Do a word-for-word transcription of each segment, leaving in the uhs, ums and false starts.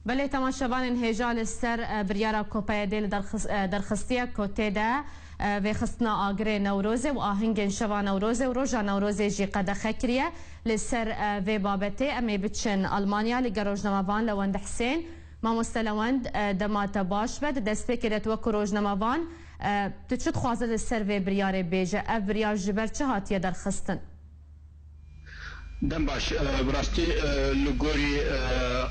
Belê, temaşevanên hêja li ser, e, biryara ku P Y D li derxis-, e, derxistiye ku tê de, e, vêxistina agirê Newrozê û ahingên şeva Newrozê û roja Newrozê jî qedexe kiriye. Li ser, e, vê babetê em ê biçin Almanya, li gel rojnamevan Lewend Hisên. Mamoste Lewend, e, dema te baş be, di destpêkê de tu wekî rojnamevan, e, tu çi dixwaze li ser vê biryarê bêje? Ev biryar ji ber çi hatiye derxistin? Dem baş, e, bi rastî, e, li gorî, e,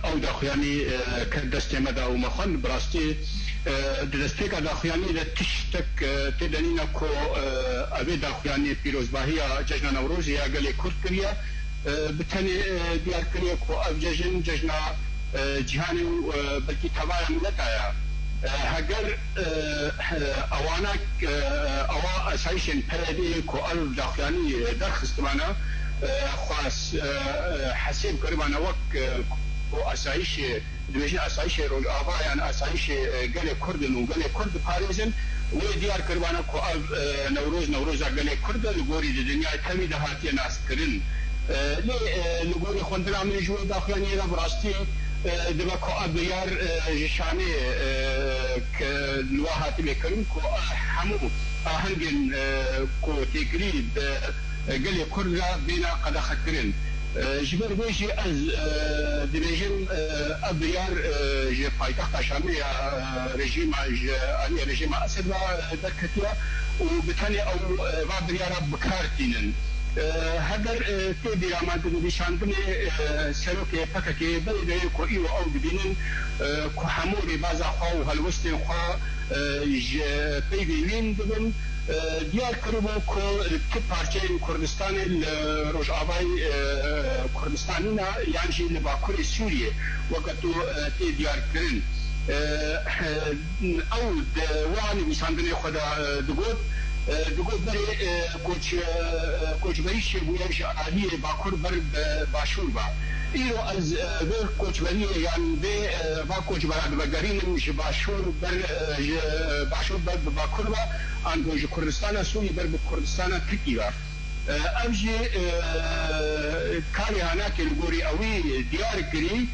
ew daxuyanî, e, ket destê me de û me xwend, bi rastî, e, di destpêka daxuyanî de tiştek, e, tê de nîne ku, e, ev ê daxuyanî pîrozbahiya Cejna Newrozê ya gelê Kurd kiriye. E, bi tenê, e, diyar kiriye ku ev cejn, cejna, e, cîhanê û, e, belkî tevaya mileta ye. E, heger, e, e, ewana, e, ewa asayişên P Y D'ê ku ev daxuyanî, e, derxistibana, e, xwes, e, e, hesêb kiribana wek, e, ku asayişê, dibêjin asayişê Rojava yan asayişê, e, gelê Kurd in û gelê Kurd diparêzin, wê diyar kiribana ku ev, e, Newroz, Newroza gelê Kurd e, li gorî di dinyayê tevî de hatiye naskirin. E, lê, e, li gorî xwendina min ji wê daxuyaniyê re bi rastî, e, dibe ku ev biryar, e, ji şanê, e, ke li we hatibê kirin ku, e, hemû ahengên, e, ku têkilî bi, e, gelê Kurd re bêne qedexekirin. E, ji ber vê jî ez, e, dibêjim, e, ev biryar, e, ji paytexta Şamê ya, e, rejîma, ji aliyê rejîma Esed ve, e, derketiye û bi tenê ew, e, va biryara bi kar tînin. E, heger, e, tê bîra me di nivîşandinê, e, serokê P K K'ê berê de yê ku îro ew dibînin, e, ku hemû rêbaza xwe û helwestên xwe, e, ji peyvê wîn dibin, e, diyar kiribû ku ti parçeyên Kurdistanê li Rojavayê, e, Kurdistan nîne yan jî li Bakurê Sûriyê weke tu, e, tê diyar kirin. E, Ew di wa nivîsandinê xwe de, e, digot, e, digot berê, e, koç-, e, koçberî çêbûye ji aliyê Bakur ber bi Başûr ve. Îro ez, e, vê koçberiyê yan vê, e, va koçbera divegerînim ji Başûr ber, e, ji, e, Başûr ber bi Bakur ve, ango ji Kurdistana Sûrî ber bi Kurdistana Tirkî ve. E, ev jî, e, karê hanakê li gorî ewî diyar kirî,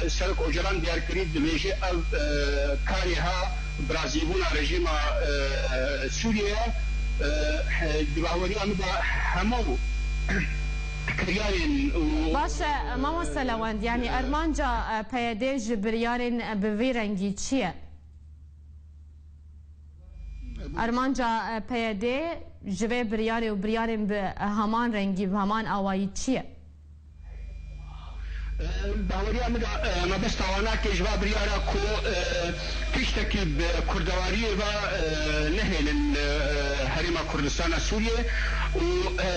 e, Serok Ocalan diyar kirî, dibêje ev, e, karê ha birazîbûna rejîma, e, Sûriyê ye. E, he, di baweriya min de hemû kiryarên û Baş e, mamoste Lewend, yanî, e, armanca, e, P Y D ji biryarên, e, bi vî rengî çi ye? Armanca, e, P Y D ji vê biryarê û biryarên bi heman rengî, bi heman awayî çi ye? E, baweriya min de, e, mebesta wana ke ji va biryara ku, e, tiştekî bi kurdewariyê ve, e, nehêlin, e, Herêma Kurdistana Sûriyê û, e,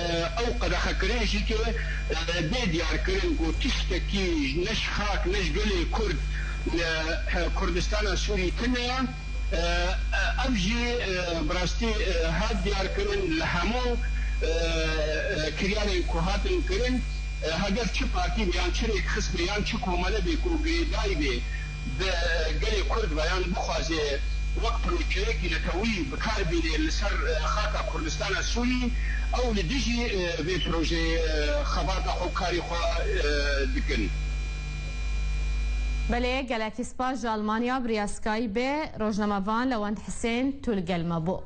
ew qedexekirin jî ke, e, bê diyarkirin ku tiştekî ne ji xak ne ji gelê Kurd li, e, Kurdistana Sûrî tune ye. E, e, ev jî, e, bi rastî, e, hat diyarkirin li hemû, e, e, kiryarên ku hatin kirin, e, heger çi partî be yan çi rêkxist be yan çi komele be ku girêdayî be bi gelê Kurd ve yan bixwaze wek projeyekî netewî bi kar bîne li ser, e, xaka Kurdistana Sûrî, ew li dijî, e, vê projeyê, e, xebata xwe û karê xwe, e, dikin. Belê, gelekî spas ji Almanya bi rêzgirtî bê rojnamevan Lewend Hisên tu li gel me bû.